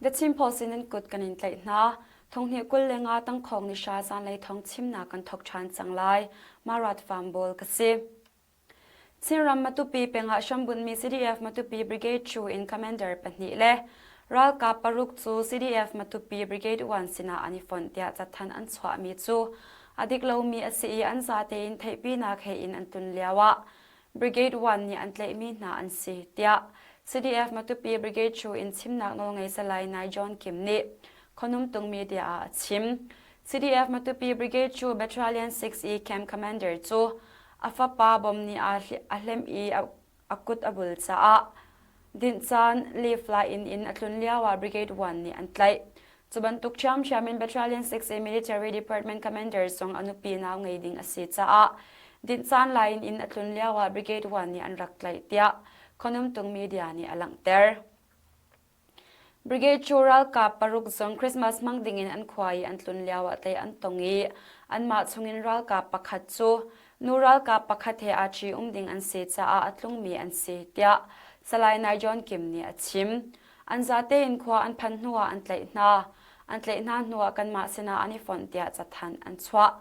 The Chin Post in an kut kan in tlaih hna. Thonghnih 25 tangkhawng ni hra zanlei thong chimnak kan thok ṭhan cang lai. Marat Farm Ball ka si. Chinram Matupi peng ah hrambunhmi CDF Matupi Brigade 2 in commander pahnih le ralkap paruk cu CDF Matupi Brigade 1 sinah an i fonh tiah cathanh an chuahmi cu a dik lomi a si i an zate in theihpinak he in an tlun lioah Brigade 1 nih an tlaihmi hna an si tiah CDF Matupi Brigade 2 in chimnak nawlngei Salai Nai John Kim nih Khonumtung Media ah a chim. CDF Matupi Brigade 2 Battalion 6 i camp commander cu a fapa bom nih a hlem i a kut a bul caah dinh caan leave line in a tlun lioah Brigade 1 nih an tlaih. Cu bantuk ṭhiamṭhiam in Battalion 6 i Military Department Commander zong a nupi nau ngei ding a si caah dinh caan line in a tlun lioah Brigade 1 nih an rak tlaih tiah Khonumtung Media nih a langhter. Brigade cu ralkap paruk zong Christmas hmang dingin an khua i an tlun lioah tei an tong i anmah chungin ralkap pakhat cu nu ralkap pakhat he aa ṭhi um ding an si caah a tlungmi an si tiah Salai Nai John Kim nih a chim. An zate in khua an phanh hnuah an tlaih hna. An tlaih hna hnuah kanmah sinah an i fonh tiah cathanh an chuah.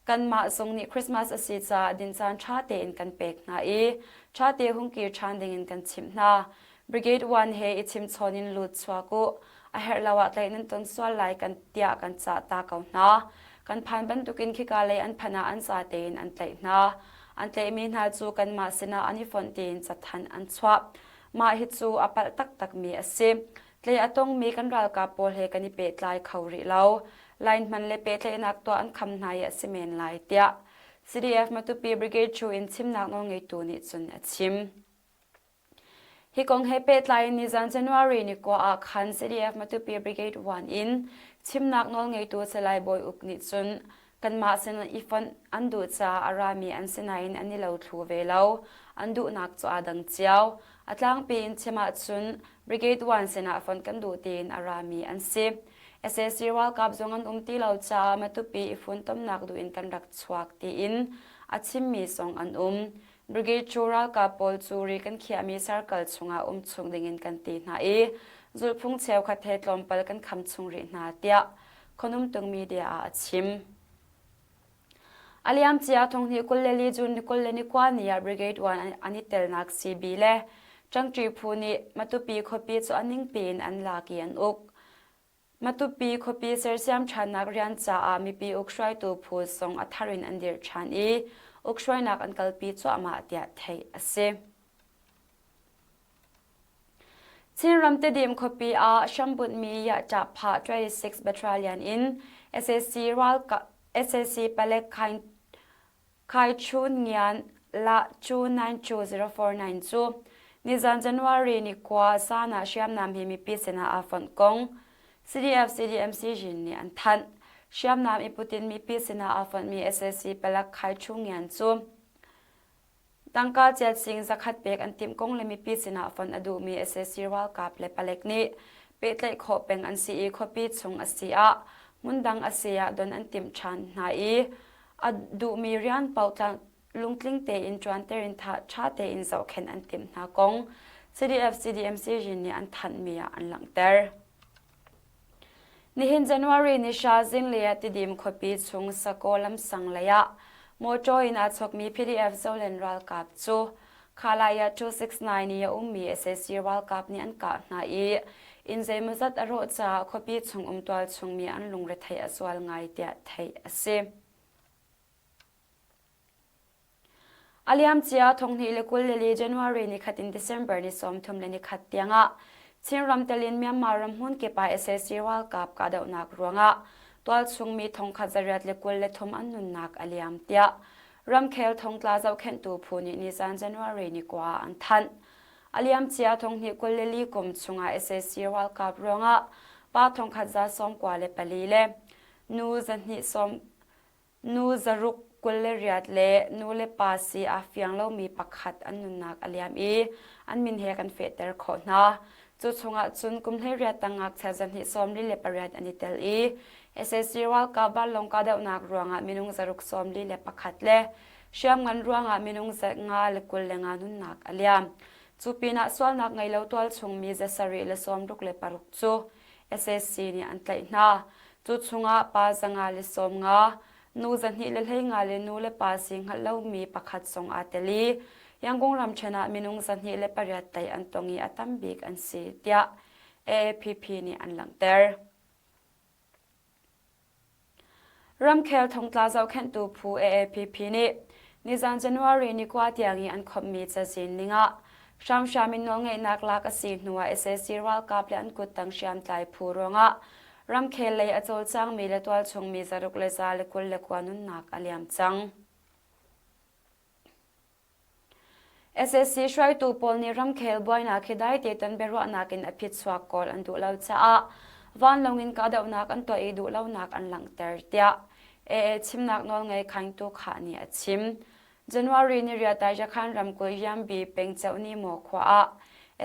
Kanmah zong nih Christmas a si caah dinhcaan ṭha tein kan pek hna i ṭha te hung kir ṭhan dingin kan chimh hna. Brigade 1 he i chimchawn in lut chuak u. A herh lo ah tlaih nan ton sual lai kan tiah kan cah ta ko hna. Kan phan bantukin khika lei an phanh ah an za tein an tlaih hna. An tlaihmi hna cu kanmah sinah an i fonh tiin cathanh an chuah. Mah hi cu a palh taktakmi a si. Tlei a tongmi kan ralkap pawl he kan i pehtlai kho rih lo. Line hman le pehtlaihnak tuah an kham hna i a si men lai tiah CDF Matupi Brigade Chu in chimnak nawlngeitu nih cun a chim. Hi kong he pehtlai in nizan January ni kua ah khan CDF Matupi Brigade 1 in chimnak nawlngeitu Salai Bawi Uk nih cun kanmah sin i fonh an duh caah a rami an si nain an i lo thlu ve lo. An duhnak cu aa dang cio. A tlangpi in chim ahcun Brigade 1 sinah fonh kan duh tiin a rami an si. Sac ralkap zong an um ti lo caah Matupi i funtomnak duh in kan rak chuak tiin a chimmi zong an um. Brigade cu ralkap pawl cu ri kan khiahmi circle chungah um chung dingin kan ti hna i zulhphung cheukhat he tlawmpal kan kham chung rih hna tiah Khonumtung media ah a chim. A liamcia thonghnih 24 June ni 21 ni ah Brigade 1 an i telnak CB le Ṭangṭi phu nih Matupi khuapi cu a ningpi in an lak i an uk. Matupi khuapi sersiam ṭhannak rian caah mipi ukhruaitu phu zong a thar in an dirh ṭhan i ukhruainak an kalpi cuahmah tiah theih a si. Chinram Tedim khuapi ah hrambunhmi Yahṭahphah 26 Battalion in sac ralkap sac palek Khaing Khai Chun Ngian La Chu 92049 cu nizan January ni kua zan ah hriamnam hi mipi sinah aa fonh kong CDF CDMC Jin nih an thanh. Hriamnam i put in mipi sinah aa fonhmi sac palek Khai Chu Ngian cu tangka chiat sing zakhat pek an timh kong le mipi sinah fonh a duhmi sac ralkap le palek nih pehtlaih khawh peng an si i khuapi chung a si ah hmundang a si ah don an timh ṭhan hna i a duhmi rian paoh lungtling tein ṭuanter in ṭha tein zohkhenh an timh hna kong CDF CDMC rin nih an thanhmi ah an langhter. Nihin January ni hra zinglei ah Tidim khuapi chung Sakaw lamsang lei ah mawṭaw in aa chawkmi PDF Zoland ralkap cu Khalaya 269 i a ummi sac ralkap nih an kah hna i inn zeimawzat a rawh caah khuapi chung um tualchung mi an lungretheih a zual ngai tiah theih a si. A liamcia 2024 January nikhat in December ni 31 tiangah Chinram telin Myanmar ram hmun kip ah sac ralkap kahdohnak ruangah tualchung mi 1823 an nunnak a liam tiah Ramkhel thongtla zohkhenhtu phu nih nizan January ni kua ah an thanh. A liamcia 2024 kum chungah sac ralkap ruangah pa 1194 le nu zahnih sawm nu zaruk 28 le nu le pa si aa fiang lomi pakhat an nunnak a liam i an min he kan fehter khawh hna. Cu chungah cun kum 18 tang ngakchia 248 an i tel i sac ralkap vanlawng kahdohnak ruangah minung 641 le hriamngan ruangah minung 525 nunnak a liam. Cu pinah sualnak ngei lo tualchung mi 766 cu SAC nih an tlaih hna. Cu chungah pa 150, nu 215 le nu le pa si hngalh lomi pakhat zong aa tel i Yangon ramṭhen ah minung 208 tlaih an tong i a tam bik an si, tiah AAPP nih an langhter. Ramkhel thongtla zohkhenhtu phu AAPP nih nizan January ni kua tiang i an khawmhmi cazin ningah hramhram in nawlngeihnak lak a si hnuah sac ralkap le an kuttang hriamtlai phu ruangah ramkhel lei a cawlcangmi le tualchungmi 629 nunnak a liam cang. Sac hruaitu pawl nih ramkhel buainak hi daite ton biaruahnak in a phichuak kawl an duh lo caah vanlawng in kahdohnak an tuah i duhlonak an langhter tiah AA chimnak nawlngei Khaing Tu Khah nih a chim. January ni riat ah Yakhan ramkulh Yambi peng Ceuni Maw khua ah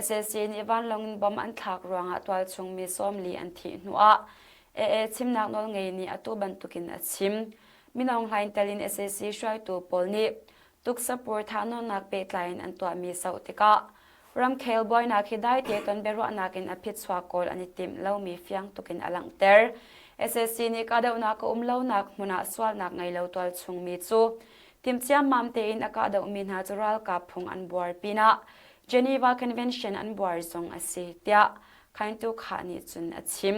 sac nih vanlawng in bomb an thlak ruangah tualchung mi 40 an thih hnuah AA chimnak nawlngei nih atu bantukin a chim. Min Aung Hlaing tel in sac hruaitu pawl nih tuksapur thahnawnnak pehtlai in an tuahmi zoh tikah ramkhel buainak hi daite ton biaruahnak in a phichuak kawl an i timh lomi fiang tuk in a langhter. Sac nih kahdohnak a um lonak hmun ah sualnak ngei lo tualchungmi cu timhciammam tein a kahdohmi hna cu ralkap phung an buar pinah Geneva Convention an buar zong a si tiah Khaing Tu Khah nih cun a chim.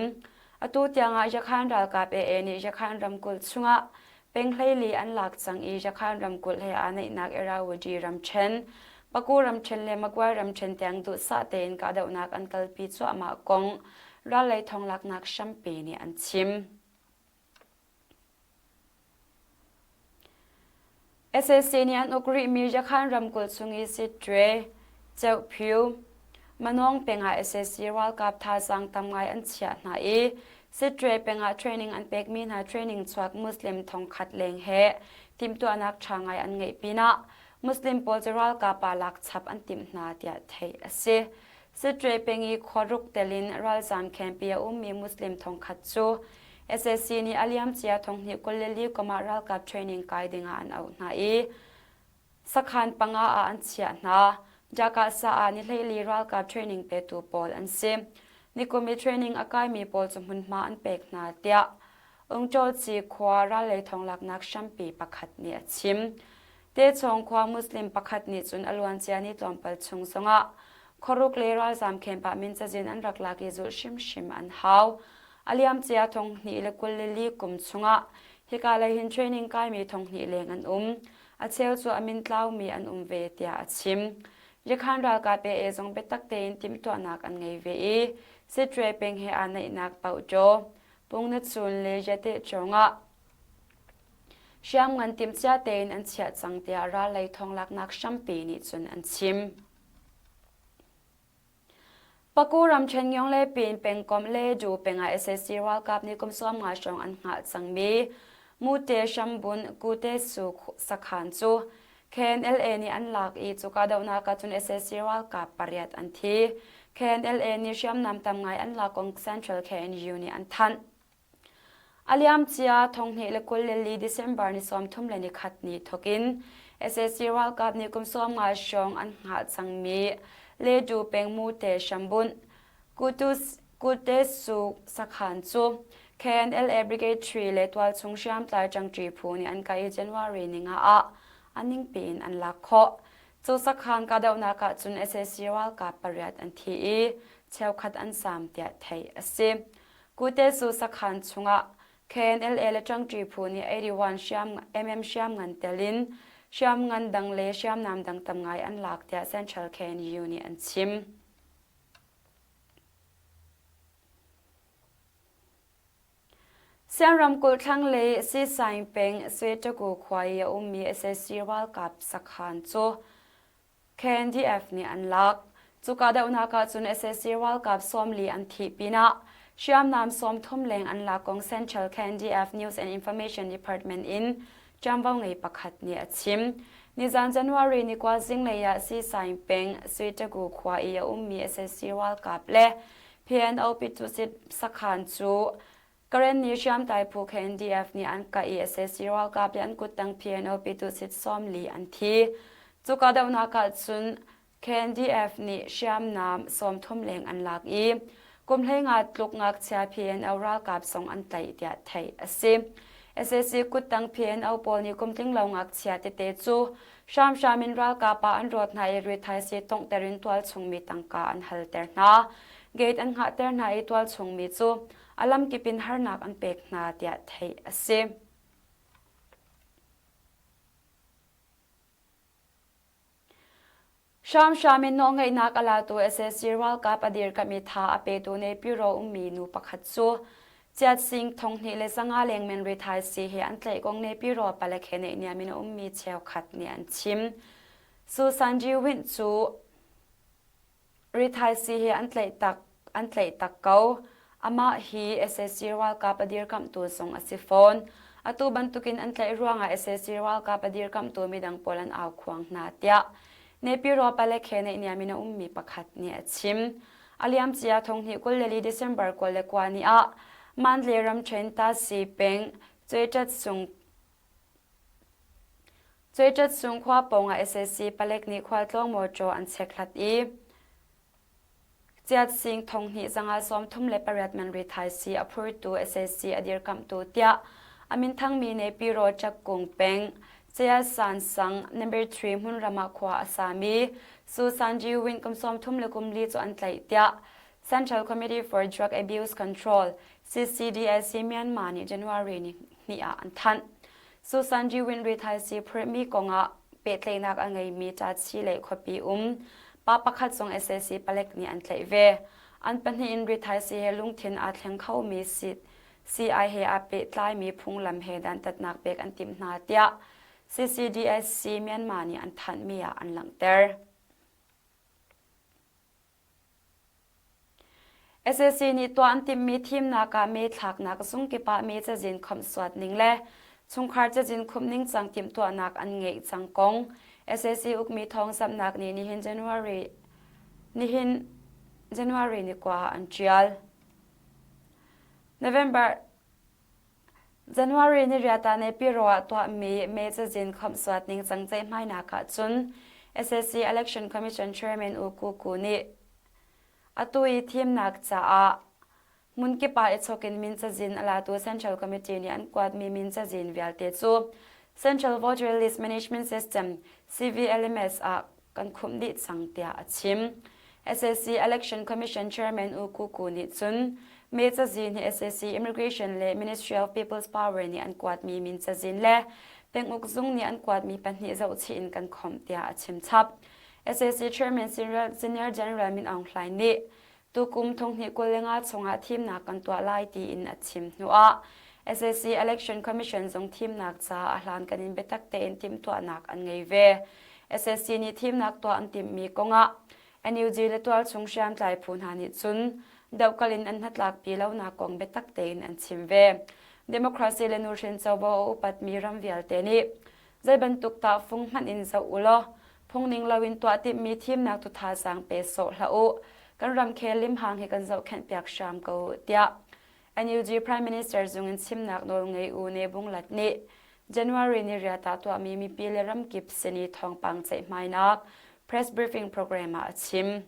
Atu tiangah Yakhan ralkap AA nih Yakhan ramkulh chungah peng 14 an lak cang i Yakhan ramkulh he aa naihnak Irrawaddy ramṭhen, Paku ramṭhen le Magway ramṭhen tiang duhsah tein kahdohnak an kalpi cuahmah kong rallei thonglaknak hrampi nih an chim. Sac nih an uk rihmi Yakhan ramkulh chung i Sittwe, Ceukphyu, Manawng peng ah sac ralkap thazaang tam ngai an chiah hna i Sittwe peng ah training an pekmi hna training chuak Muslim thongkhat leng he timhtuahnak ṭha ngai an ngeih pinah Muslim pawl cu ralkap ah lak chap an timh hna tiah theih a si. Sittwe peng i khuaruk tel in ralzaam camp i a ummi Muslim thongkhat cu sac nih a liamcia 2024 kum ah ralkap training kai dingah an auh hna i sakhan panga ah an chiah hna. Dhaka sa ah ni 14 ralkap training petu pawl an si. Nikum i training a kaimi pawl cu hmunhma an pek hna tiah Ungṭawlci khua rallei thonglaknak hrampi pakhat nih a chim. Techawng khua Muslim pakhat nih cun a luancia ni tlawmpal chung zongah khuaruk le ralzaam camp ah min cazin an rak lak i zulh hrimhrim an hau. A liamcia 2024 kum chungah hika lei hin training kaimi 2000 leng an um. A cheu cu a min tlaumi an um ve tiah a chim. Yakhan ralkap AA zong biatak tein timhtuahnak an ngei ve i Sittwe peng he aa naihnak Pauṭaw, Pungnacun le Yateh cawngah hriamngan timhcia tein an chiah cang tiah rallei thawnglaknak hrampi nih cun an chim. Paku ramṭhen Ngyong le Pin pengkomh le Du peng ah sac ralkap nih kum 50 hrawng an hngah cangmi Mute Hrambun Kute Su sakhan cu KNLA nih an lak i cu kahdohnak ah cun sac ralkap pariat an thi. KNLA nih hriamnam tam ngai an lak kong Central KNU nih an thanh. A liamcia 2024 December ni 31 ni thawk in sac ralkap nih kum 50 hrawng an hngah cangmi Ledu peng Mute hrambunh Kutesu sakhan cu KNLA Brigade 3 le tualchung hriamtlai ṭangṭi phu nih an kah i January ninga ah a ningpi in an lak khawh. Cu sakhan kahdohnak ah cun sac ralkap pariat an thi i cheukhat an zaam tiah theih a si. Kutesu sakhan chungah KNLA le ṭangṭi phu nih 81 hriam mm hriamngan tel in hriamngan dang le hriamnam dang tam ngai an lak tiah Central KNU nih an chim. Sian ramkulh thlanglei Sisaing peng Swetagu khua i a ummi sac ralkap sakhan cu KNDF nih an lak. Cu kahdohnak ah cun sac ralkap 40 an thih pinah hriamnam 30 leng an lak kong Central KNDF News and Information Department in ṭuanvo ngei pakhat nih a chim. Nizan January ni kua zinglei ah Sisaing peng Suitagu khua i a ummi sac ralkap le PNO Pitusit sakhan cu Karen nih hriamtlai phu KNDF nih an kah i sac ralkap le an kuttang PNO Pitusit 40 an thi. Cu kahdohnak ah cun KNDF nih hriamnam 30 leng an lak i. Kum 15 tluk ngakchia PNO ralkap zong an tlaih tiah theih a si. Sac kuttang PNO pawl nih kum tlinglo ngakchia tete cu hramhram in ralkap ah an rawt hna i rithaisii tonghter in tualchung mi tangka an halter hna. Gate an hngahter hna i tualchung mi cu a lamkip in harnak an pek hna tiah theih a si. Hramhram in nawlngeihnak a latu sac ralkap a dirkamh i tha a petu Naypyidaw ummi nu pakhat cu Chiatsing thonghnih le zanga lengmen rithaisii he an tlaih kong Naypyidaw palek he naihniam in a ummi cheukhat nih an chim. Susan Jiwin cu Rithaisii hi an tlaih tak an tlaih tak ko. Amah hi sac ralkap a dirkamhtu zong a si fawn. Atu bantukin an tlaih ruangah sac ralkap a dirkamhtu midang pawl an aukhuang hna tiah Naypyidaw palek he naihniam in a ummi pakhat nih a chim. A liamcia thonghnih 24 December 29 ni ah Mandalay ramṭhen Tasi peng Cuaiṭat sung Cuaiṭat sung khua pawngah sac palek nih khualtlawng mawṭaw an chekhlat i Chiatsing thonghnih 138 man rithaisii a phurtu sac a dirkamhtu tiah a minthangmi Naypyidaw Chakung peng Chayasan sang number 3 hmunram ah khua a sami Susan Jiwin kum 34 cu an tlaih tiah Central Committee for Drug Abuse Control CCDAC Myanmar nih January ni hnih ah an thanh. Susan Jiwin rithaisii phurhmi kongah pehtlaihnak a ngeimi Ṭachi le khuapi um pa pakhat zong sac palek nih an tlaih ve. An pahnih in rithaisii he lungthin aa thleng khomi CI he aa pehtlaimi phunglam he dantatnak pek an timh hna tiah CCDSC Myanmar nih an thanhmi ah an langhter. Sac nih tuah an timhmi thimnak ah mee thlaknak zung kip ah mee cazin khawmhsuat ning le chungkhar cazin khumh ningcang timhtuahnak an ngeih cang kong sac ukmi thawngzamhnak nih nihin January nihin January ni kua ah an ṭial. November January ni riat ah Naypyidaw ah tuahmi mee cazin khawmhsuat ningcang ceihmainak ah cun sac Election Commission Chairman U Ku Ku nih atu i thimnak caah hmunkip ah i chawk in min cazin a latu Central Committee nih an kuatmi min cazin vialte cu Central Voter List Management System CVLMS ah kan khumh dih cang tiah a chim. Sac Election Commission Chairman U Ku Ku nih cun mee cazin hi sac Immigration le Ministry of People's Power nih an kuatmi min cazin le penguk zung nih an kuatmi pahnih zohchih in kan khawmh tiah a chim chap. Sac Chairman Senior General Min Aung Hlaing nih Tukum thonghnih 25 chungah thimnak kan tuah lai tiin a chim hnuah sac Election Commission zong thimnak ca a hlankan in biatak tein timhtuahnak an ngei ve. Sac nih thimnak tuah an timhmi kongah NUG le tualchung hriamtlai phu hna nih cun dohkal in an hnatlakpi lonak kong biatak tein an chim ve. Democracy le nuhrin covo a upatmi ram vialte nih zei bantuk tahfung hmanh in zoh u law phungning loin tuah timhmi thimnak tu thazaang pe sawh hlah u. Kan ramkhel limhang hi kan zohkhenhpiak hram ko u tiah NUG Prime Minister zung in chimnak nawl ngei U Ne Bung Lat nih January ni riat ah tuahmi mipi le ramkip sin i thawngpang ceihmainak press briefing program ah a chim.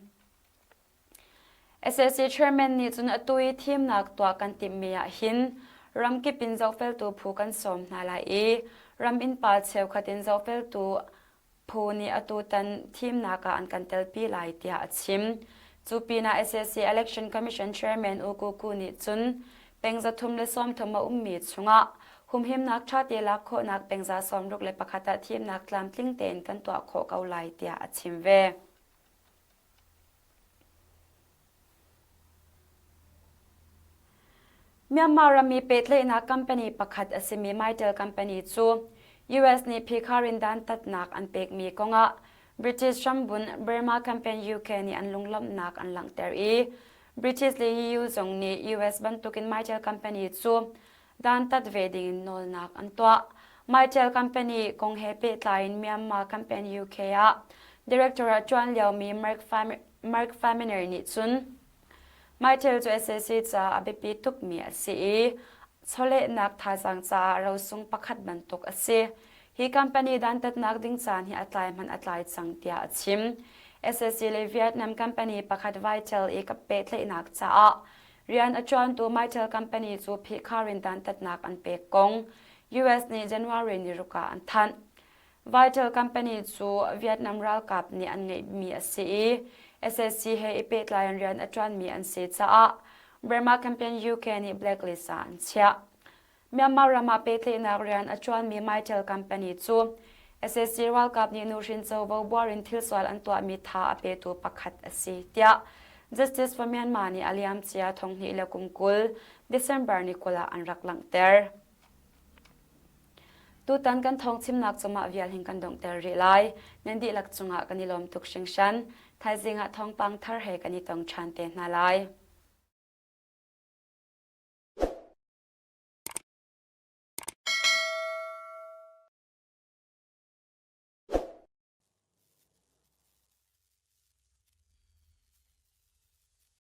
Sac chairman nih cun atu i thimnak tuah kan timhmi ah hin ramkip in zohfeltu phu kan sawm hna lai i ram innpa cheukhat in zohfeltu phu nih atutan thimnak ah an kan telpi lai tiah a chim. Cu pinah sac Election Commission Chairman U Ku Ku nih cun peng 330 a ummi chungah humhimnak ṭhate lak khawhnak peng 61 ah thimnak tlamtling tein kan tuah khawh ko lai tiah a chim ve. Myanmar ram i pehtlaihnak company pakhat a simi Mytel company cu US nih phikhar in dantatnak an pekmi kongah British hrambunh Burma Campaign UK nih an lunglawmhnak an langhter i British le EU zong nih US bantukin Mytel company cu dantat ve dingin nawlnak an tuah. Mytel company kong he pehtlai in Myanmar Campaign UK ah director ah ṭuan liomi Mark Faminer nih cun Mytel cu sac caah a biapi tukmi a si i chawlehnak thazaang caah rosung pakhat bantuk a si. Hi company dantatnak ding caan hi a tlai hmanh a tlai cang tiah a chim. SSC le Vietnam company pakhat Vitel i pehtlaihnak caah rian a ṭuantu Mytel company cu phihkhar in dantatnak an pek kong US nih January ni ruk ah an thanh. Vital company cu Vietnam ralkap nih an ngeihmi a si i SSC he i pehtlai in rian a ṭuanmi an si caah Burma Campaign UK nih blacklist ah an chiah. Myanmar ram ah pehtlaihnak rian a ṭuanmi Mytel company cu SSC ralkap nih nuhrin covo buar in thilsual an tuahmi tha a petu pakhat a si tiah Justice for Myanmar nih a liamcia thonghnih le kum 20 December ni 20 ah an rak langhter. Tutan kan thawngchimnak cu mah vial hin kan donghter rih lai. Nan dihlak cungah kan i lawm tuk hringhran. Thaizing ah thawngpang thar he kan i tong ṭhan te hna lai.